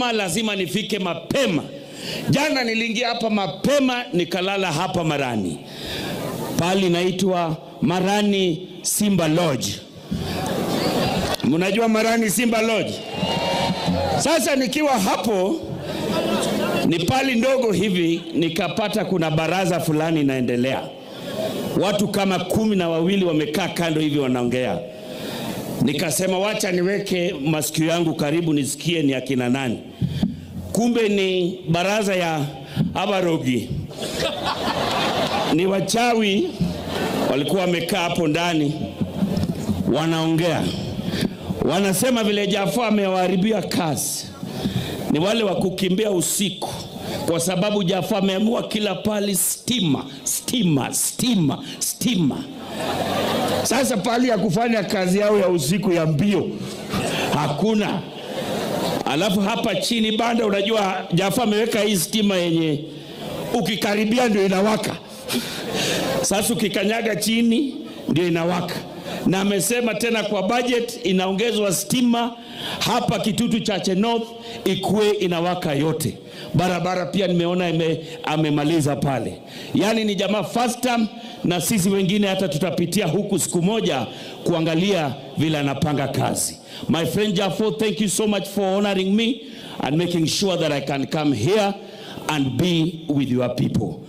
Lazima nifike mapema. Jana niliingia hapa mapema nikalala hapa Marani. Pali inaitwa Marani Simba Lodge. Mnajua Marani Simba Lodge? Sasa nikiwa hapo ni pali ndogo hivi, nikapata kuna baraza fulani inaendelea. Watu kama 12 wamekaa kando hivi wanaongea. Nikasema wacha niweke masikio yangu karibu nisikie ni akina nani. Kumbe ni baraza ya abarogi. Ni wachawi walikuwa wamekaa hapo ndani wanaongea. Wanasema vile Jafo amewaharibia kazi. Ni wale wa kukimbia usiku kwa sababu Jafo ameamua kila pali stima, stima, stima, stima. Sasa pali ya kufanya kazi yao ya usiku ya mbio hakuna. Alafu hapa chini banda, unajua Jafo ameweka hii stima yenye ukikaribia ndio inawaka. Sasa ukikanyaga chini ndio inawaka. Na amesema tena kwa budget inaongezwa stima hapa Kitutu Chache North ikue inawaka yote. Barabara pia nimeona amemaliza pale. Yani ni jamaa first term, na sisi wengine hata tutapitia huku siku moja kuangalia vile anapanga kazi. My friend Jafo, thank you so much for honoring me and making sure that I can come here and be with your people.